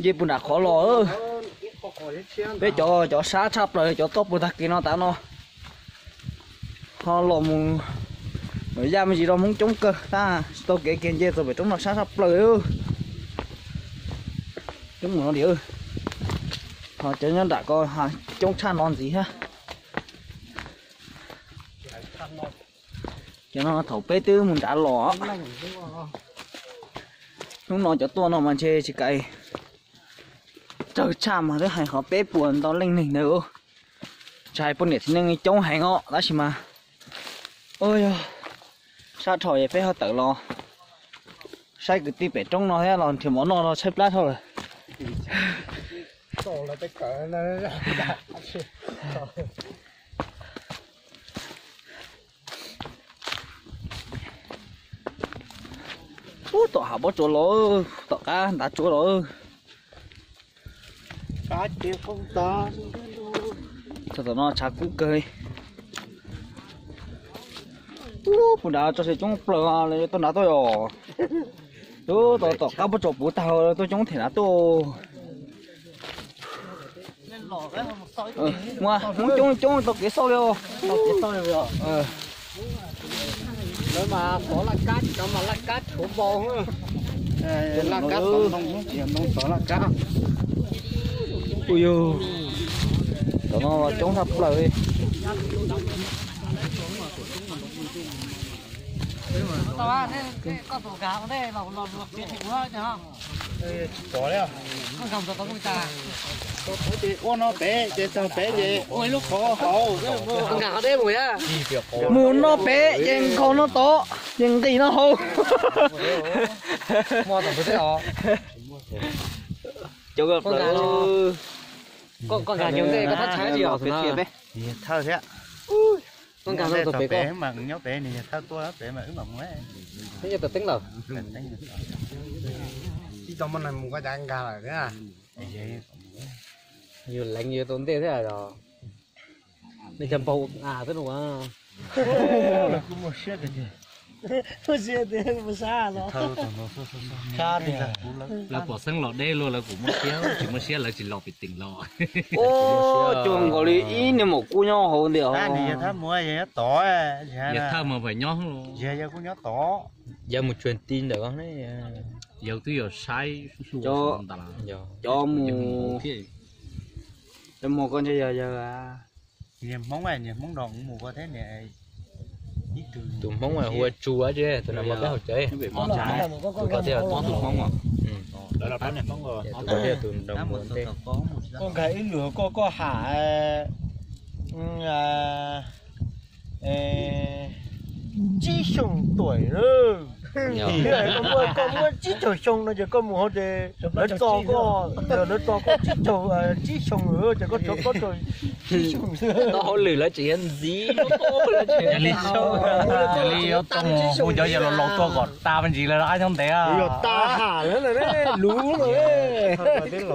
Nce puag nram qhov los, peb cov cov sab tshaj plaws cov tuaj puag tag kev no tas no. Ho los mus, yaj me ntsis rau Hmoob coob kawg tab sis tau kev kiag nce txog pem roob no sab tshaj plaws. Coob mus no diam. Ho cov nyob nram ko coob tshaj no ntxiv thiab. Cov no thaum peb twb mus nrad los. Hnub no cov tuaj no mas ntshe tsis kam tsawg tshaj mas twb hais qhov peb puas ntau leej neeg ntawd. Tsis hais poj niam txiv neej coob heev os tab sis mas, ua yog sab dhau es peb ho tawm los saib kwv tij pem roob no thiab los nrhiav mov noj no tshaib plab dhau lawm. Ub, tom hav pob tsuas los, tom qab ntav tsuas los. Txog tom no tshav kub kawg li. Ub, puag nrad tso se coob plaws li, tuaj nrad tuaj os. Ub, tom qab pob tsuas puv tag tuaj coob them nrad tuaj. Muaj Hmoob coob coob tau kev xauj li os. Lawv mas tov laj kab, cov mas laj kab tshuav npau. Laj kab tov ntoo, tov laj kab. Ui yug, tom no coob tshaj plaws li. Ua no pem ces txog pem ces ua ib lub qhov hauv. Mus no pem ces nkhaus no tod ces nqis no hauv. Cov plaws. Koj nkag nyob ntej koj thab tshaib tsis yog? Thawj thiab. Koj nkag no txog pem koj. Nyob pem nws yog thawj tuaj pem mas wb mam mus. Twb yog tawm teeb lawm. Tsis tau muaj neeg mus koj cav nkag lawm thiab. Yus leev yus tau ntej thiab os. Nej cov npau as xwb no. Lawv pom xeeb los deb luaj lawv kuj muaj siab, tsis muaj siab lawv tsis los pem teem los. Ua cuag nkaus li ib niag maum kub nyob hauv ntawd. Yog thawj mas nyob, yog kuj nyob tod. Yawg mus tsuag ti ntawm ko, yawg twb yog saib cov mus, cov mus ko ntshe yog yawg. Niag Hmoob, niag Hmoob nrog mus ko thiab niag ib tug, tus Hmoob hu ua Tsu, tus no mas peb hauv tsev. Tus ko thiaj tus Hmoob os. Tus ko thiaj tus nrog mus ntej. Koj nkag ib lwm koj, koj ham tsib xyoos tuam lawm. Koj muaj tsib caug xyoo no ces koj mus hauv ces lawv tso koj, lawv tso koj tsib caug, tsib xyoos lawm ces koj tsov koj tsib xyoos. Tau hauj lwm lawv tseem yuav ntxiv. Yog li yuav tau mus hu cov yawg laus laus tuaj kom tas me ntsis lawv ob nyob ntev. Yog tas ham lawv luv lawm.